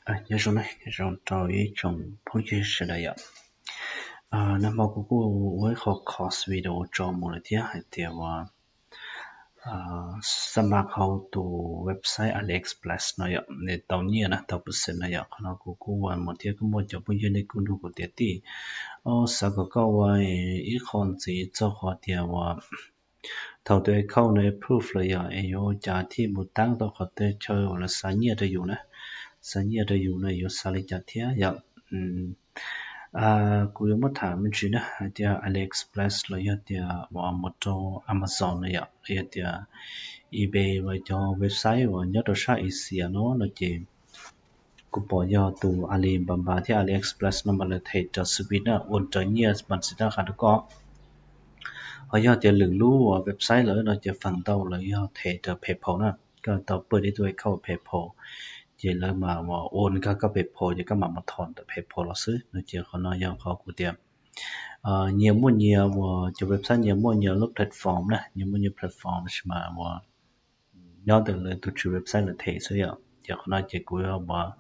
Nyob zoo, nyob zoo rau ib tsoom phooj ywg sawv daws yom. Nag hmo kuv kuj ua ib qho course video tso mus lawm thiab hais tias uas xab mas hauv tus website AliExpress no yom, nws tau nyiaj na, tau percent na yom. Qhov no kuv kuj ua mus thiab kuj muaj cov phooj ywg nej kuj nug kuv tias tij, xav kom koj ua ib qho ntxiv txog qhov tias uas thaum tus account no approve lawm yom, es yuav ua cas thiaj mus tab tau qhov tej chaw uas lawv xa nyiaj rau yus na, xa nyiaj rau yus no yuav xa li cas thiab yom. Kuv yuav muab tham me ntsis na hais tias AliExpress los yog tias uas mus rau Amazon no yom, los yog tias eBay uas cov website uas nyob rau sab Asia no no ces kuv pom yog tus Alibaba thiab AliExpress no mas lawv them raws speed na, ua raws nyiaj ma xis tab qhas rau koj. Ho yog tias lwm lub uas website lawm no ces feem ntau lawv yog them raws PayPal na, koj tau pawj ib tug account PayPal ces lawv mas uas ua nkag koj PayPal ces koj mam mus thom ntawm PayPal los xwb no. Ces qhov no yog qhov kuv tias nyias muaj nyias uas cov website nyias muaj nyias lub platform na, nyias muaj nyias platform tab sis mas uas nyob ntawm lawv tus tswv website lawv them xwb yom. Ces qhov no ces kuv uas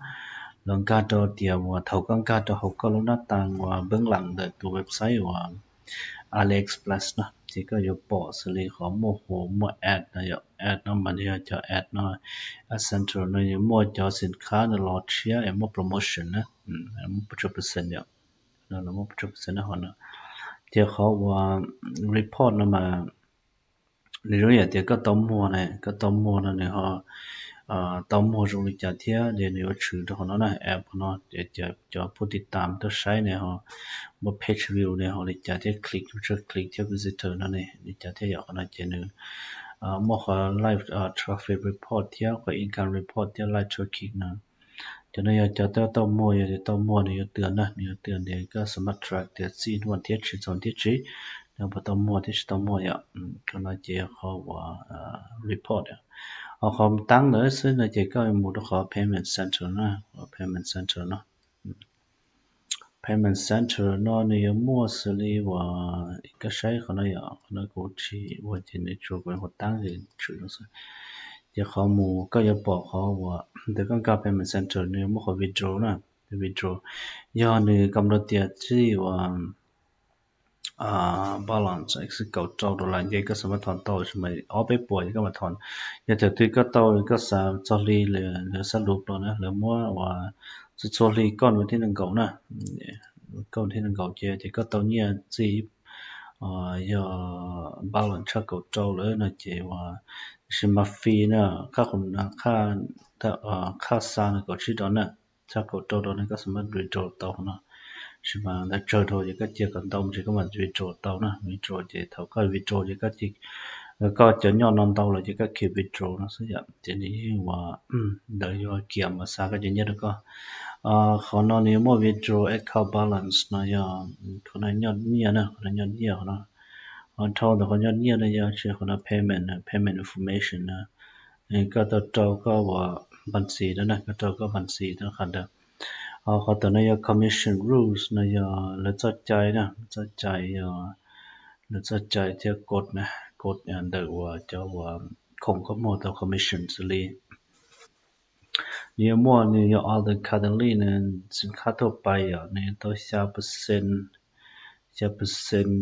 los nkag rau tias uas thaum koj nkag rau hauv koj lub nab tas uas npeeb lam ntawm tus website uas AliExpress no ces koj yuav pom xws li qhov muaj hu muaj ad no yom, ad no mas yog cov ad no, Ad Center no yuav muaj cov xim khab no los tshiab es muaj promotion na, muaj pes tsawg percent yom, no los muaj pes tsawg percent na ho no. Ces qhov uas report no mas nws zoo yam tias koj tau muag na, koj tau muag no nws ho tau muag zoo li cas thiab ces nws yuav tshwm rau qhov no na, app qhov no. Cov phuj tiv tam tuaj saib ne ho muaj page view ne ho li cas thiab click, user click thiab visitor no ne li cas thiab yom. Qhov no ces nws muaj qhov live traffic report thiab qhov income report thiab live tracking no. Cov no yog cov tau muag, yog tias tau muag nws yuav tw na, nws yuav tw tias koj smart track tias txij hnub thib tsib txog thib tsib no puas tau muag thiab tsis tau muag yom. Qhov no ces yog qhov uas report. Ho qhov tab ntawd xwb no ces koj mus rau qhov payment center na, qhov payment center no. Payment center no nws yuav muaj xws li uas koj saib qhov no yom, qhov no kuv tsis ua ces nws tsuas kuv qhov tab es tshwm no xwb. Ces qhov mus koj yuav pom qhov uas ntawm koj nkag payment center nws yuav muaj qhov withdraw na, withdraw yog nws kam rau tias txij uas balance kaum rau dollar ces koj xav mas thom tau, tsis mas ob peb puas ces koj mas thom. Yog tias twg koj tau koj xav txog hli lawv xab lub los na lawv muab uas txhua txhua hli koj ua thib nees nkaum na, koj ua thib nees nkaum ces ces koj tau nyiaj txij yog balance tshaj kaum rau lawm no ces uas tsis mas fee na, qhaj qhaj xa no kaum tsib dollar na, tshaj kaum rau dollar na koj xav mas withdraw tau no. Tsis mas ntawd tsawg dhau ces koj cia kom ntau mus ces koj mam withdraw tau na, withdraw ces thaum koj withdraw ces koj cia koj cov nyiaj no ntau lawm ces koj khiav withdraw no xwb yom, ces nws yeej ua ntawd yuav khiav mas xa koj cov nyiaj rau koj. Qhov no nws yuav muaj withdraw account balance no yog qhov no nyiaj na, qhov no nyiaj qhov no. Ho dhau ntawm qhov nyiaj no yog tsis qhov no payment, payment information na. Koj tau rau koj uas npa xis na, koj rau koj npa xis na qhov ntawd. Ho qhov ntawm no yog commission rules no yog lawv txoj cai na, txoj cai yog lawv txoj cai thiab code na, code ntawm uas cov uas khoom koj muag tau commission xws li nws yuav muaj nws yog order currently nws xim khab thuaj pais yom, nws tau xya percent, xya percent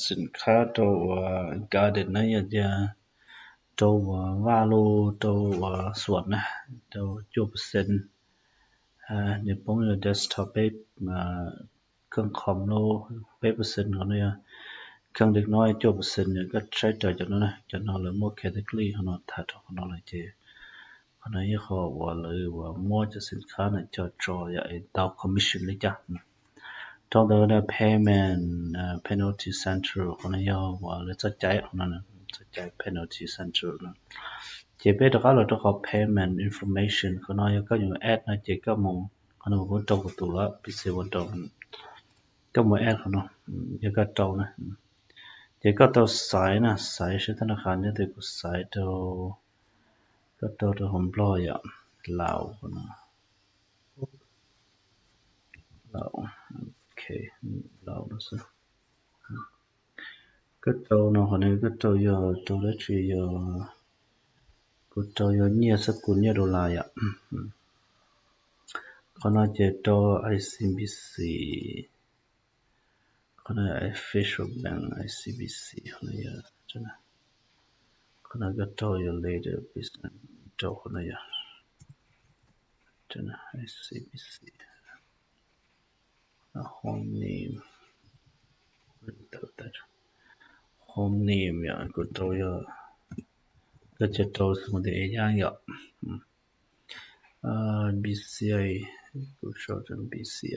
xim khab rau uas garden na yom, tias rau uas vaj los rau uas xuam na, rau cuaj percent. Nws poob yog desktop peb, kheej com los peb percent, qhov no yog kheej dim no cuaj percent. Koj saib raws cov no na, cov no lawv muaj category qhov no tham rau qhov no lawm ces qhov no yog qhov uas lawv uas muab cov xim khab no coj tso yom, tau commission li cas. Dhau ntawd na payment penalty center, qhov no yog uas lawv txoj cai, qhov no txoj cai penalty center no. Ces peb rov qab los rau qhov payment information, qhov no yog koj yuav add no ces koj mus, qhov no kuv rau kuv tus lawm, pc ua rau, koj mus add qhov no, yog koj rau na. Ces koj tau xaiv na, xaiv seb thab na qhas nyob twg, kuv xaiv rau, koj rau rau hauv Nplog yom, Laus qhov no. Laus, ok, Laus no xwb. Koj rau no qhov no koj rau yog rau dab tsi, yog kuv rau yog nyiaj xab kus nyiaj dollar yom. Qhov no ces rau I C B C, qhov no official bank I C B C, qhov no yog, qhov no koj rau your latest business, rau qhov no yog I C B C. Home name, home name yog kuv rau yog, koj cia rau xws li ib yam yom. B C I, kuv sau B C I.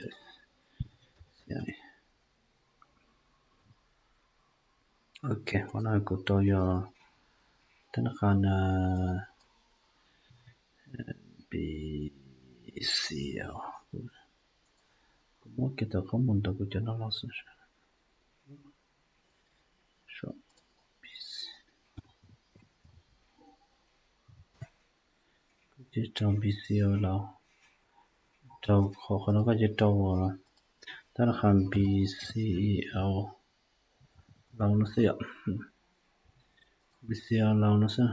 Ok, qhov no kuv rau yog thab naj qha B C L. Kuv muab kiag tau qhov mus ntawm kuv cov no los xwb. Kuv cia rau B C L los, rau qhov, qhov no koj cia rau thab naj qha B C E L los no xwb yom. B C L los no xwb.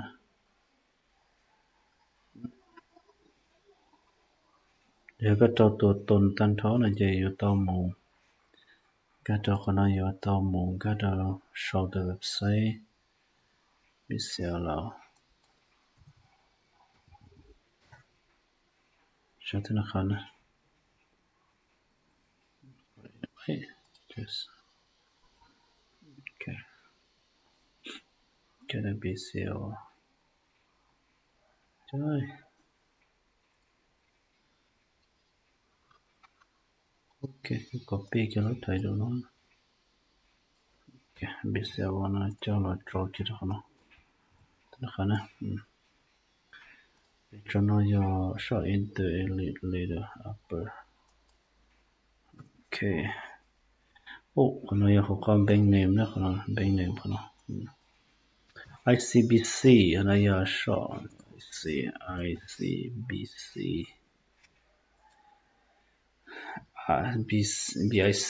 Yog koj rau tus tau tag nrho no ces yuav tau mus, koj rau qhov no yuav tau mus, koj rau sau tus website B C L los, sau thab naj qha na. Koj B C L. Ok, copy kiag lub title no. B C L no coj los rau kiag rau qhov no. Qhov no, peb tso no yog short, inner, elite, lower, upper. Ok. Qhov no yog qhov bank name na, qhov no bank name qhov no. I C B C, qhov no yog short, I C, I C B C, B I C.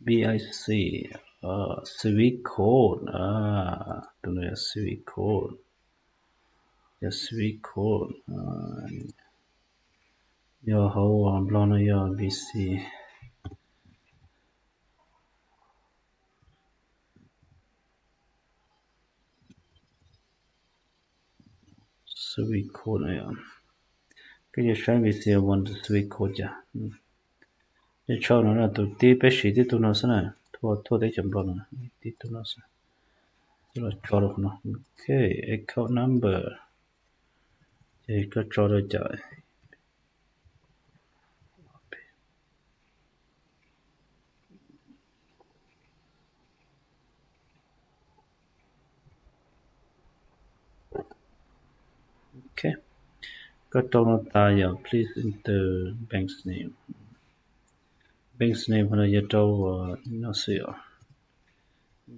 B I C, Swiss code, tus no yog Swiss code, yog Swiss code, yog hauv Nplog no yog B C. Swiss code no yog, koj yuav saib B C L one tus Swiss code cas. Tej tshaj no tus tib peb siv tib tug no xwb na, thuaj teb chaws Nplog no, tib tug no xwb. Coj los tso rau qhov no, ok, account number, ces koj tso rau cov Ok, koj rau no tas yog please enter bank's name. Bank's name no yog rau no xwb os.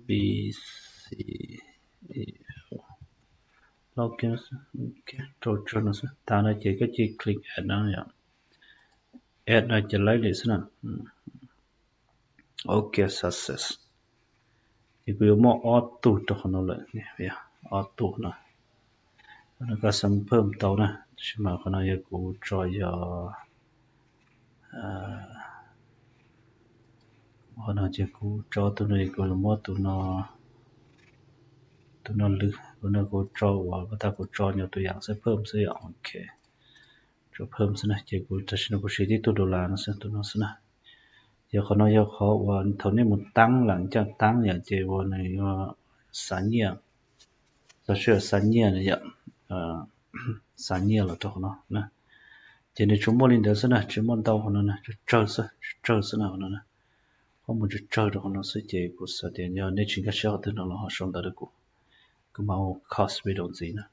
B C E L. Log in, rau tso no xwb. Tas no ces koj cia click add no yom. Add no ces laib li xwb na. Ok, success. Ces kuv yuav muaj ob tug rau qhov no lawm, ob tug no. Qhov no koj xav phawm tau na, tab sis mas qhov no yog kuv tso yog, qhov no ces kuv tso tus no, kuv yuav muab tus no, tus no lwm, tus no kuv tso uas tag kuv tso nyuag tus yam xab phawm xwb yom. Ok, tso phawm xwb na, ces kuv tam sim no kuv siv tib tug dollar no xwb, tus no xwb na. Ces qhov no yog qhov uas thaum nej mus taab lam caj taab yom, ces uas nws yuav xa nyiaj, txog sij hawm xa nyiaj no yom, xa nyiaj los rau qhov no na. Ces nws tsuas muaj li ntawd xwb na, tsis muaj ntau qhov no na, tsawg tsawg xwb, tsawg tsawg xwb na qhov no na. Qhov mus tsawg tsawg rau qhov no xwb, ces kuv xav tias yog nej tsis nkag siab qhov twg no los ho sau ntawv rau kuv, kuv mam ua copy rau ntxiv na.